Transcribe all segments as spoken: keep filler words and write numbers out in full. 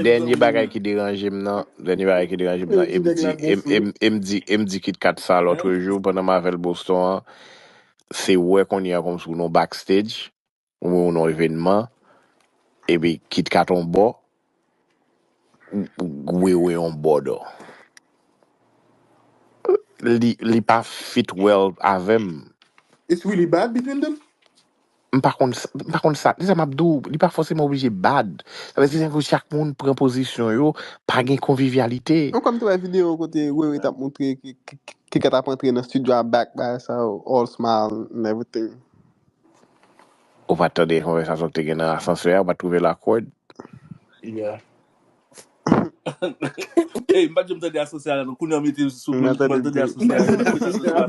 Dènye bagay ki deranje m nan, dènye bagay ki deranje m nan, e m di, e m, e m, e m di, e m di KitKat sa lòt jou pandan m avè l Boston an, se wè kounye a kòmsi w nan backstage, ou nan yon evènman, epi KitKat yon bò, Wewe yon bòdò. Li, li pa fit well avè m. It's really bad between them? M pa konn sa, m pa konn sa. Se sa m ap di w, li pa fòseman oblije bad. Sa vle di ke chak moun pran pozisyon yo, pa gen konvivyalite. Mwen kwè m te wè videyo kote Wewe t ap montre ki, ki, ki, KitKat ap antre nan studio a back by sa, all smile and everything. Ou pa t tande konvèsasyon ki te gen nan asansè a, ou pa t twouve l awkward? Yeah. Ey, m pa t janm tande asansè a la non. Kounye a mete sou mwen, m pa tande asansè a.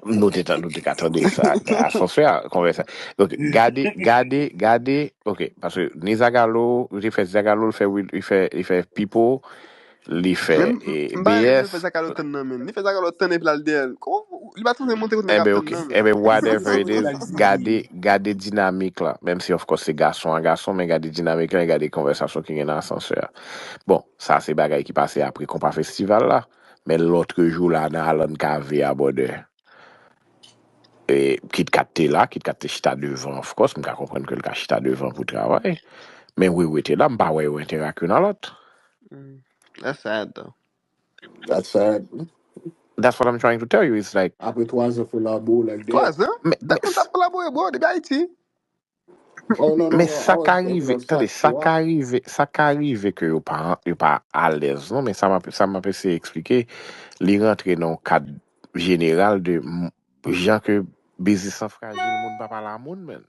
Nou te tan, nou te ka tande sa nan asansè a, konvèsa. Ok, gade, gade, gade. Ok, paske ni Zagalo, ou te fè Zagalo, li fè, li fè, li fè Pipo, li fè Menm eh, m pa renmen B S. Fè Zagalo tann nan, men. Li fè Zagalo tann epi l al dèyè l. Kòman li pa t sanse monte kote nèg Enben, ap ok. tann nan, men? Enben, whatever it is, gade, gade dinamik la. Menm si, of course, se gason a gason, men gade dinamik la, e gade konvèsasyon ki gen nan asansè a. Bon, sa se bagay ki pase apre konpa festival la. Men lòt jou la, nan Alan Cavé a, brother. E KitKat te la, KitKat te chita devan, of course, m ka konprann ke l ka chita devan pou travay. Men Wewe te la, m pa wè yo entèrak youn a lòt. Mm. That's sad, though. That's sad. That's what I'm trying to tell you. It's like, Apre twa zan kolabo, like that. Twa zan? men, Ki moun t ap kolabore, bro? Depi Ayiti? Oh, no, no, men no, sa I was ka thinking rive, of tande, sa Saxo. Ka rive, sa ka rive ke yo pa, yo pa alèz, non, men sa m ap, sa m ap eseye eksplike, li rantre nan yon kad jeneral de m- jan ke biznis lan frajil, moun pa pale a moun, men.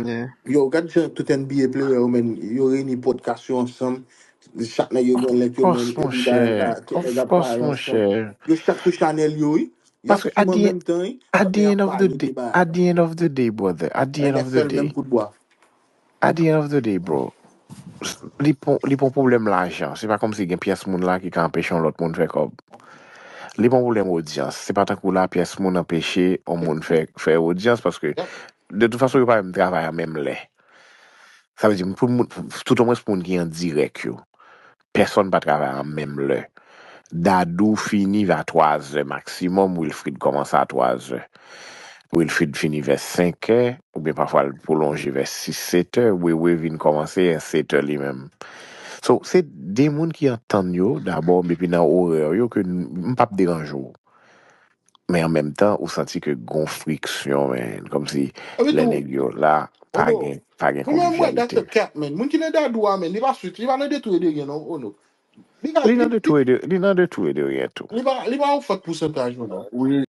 Yeah. Yo, gad jan tout N B A player yo, men, yo reyini podcast yo ansanm. Chak nèg yo gen lèt yo, men, Of course, epi monchè. bagay la, tout Of nèg ap course, pale ansanm. Monchè. Yo chak tou chanèl yo, wi. Y ap Paske fim at an the, menm tan, wi. At the Y ap end of the pale day, de bagay. At the end of the day, brother. At the end Nèg of ap the fè l day. menm kout bwa. At the end of the day, bro. Li pon, li pon pwoblèm lajan. Se pa kòmsi gen pyès moun la ki ka anpeche yon lòt moun fè kòb. Li pon pwoblèm odyans. Se pa tankou la pyès moun anpeche yon moun fè, fè odyans paske Yep. de tout fason yo pa menm travay an menm lè. Sa vle di pou moun, tout omwens pou moun ki an dirèk yo. Pèsonn pa travay an menm lè. Dadou fini a twa zè maksimòm, Wilfrid kòmanse a twa zè. Wilfrid fini vè senk è, oubyen pafwa l pwolonje vè sis, sèt è, Wewe vin kòmanse a sèt è li menm. So, se de moun ki antann yo dabò, epi nan orè yo ke n- m p ap deranje w. Men an menm tan, ou santi ke gon friksyon, man. Kòmsi Epi lè tou, nèg yo la, pa Odo, gen, pa gen pou mwen, mwen, that's a konvivyalite. Cap, man. Moun ki nan Dadou a, man, li pa sweet, li pa nan de tou e de rien, non, Odo. Li ka, Li nan li, de tou e de, li nan de tou e de rien tou. li pa, li pa yon fòt pousantaj, non. Wi,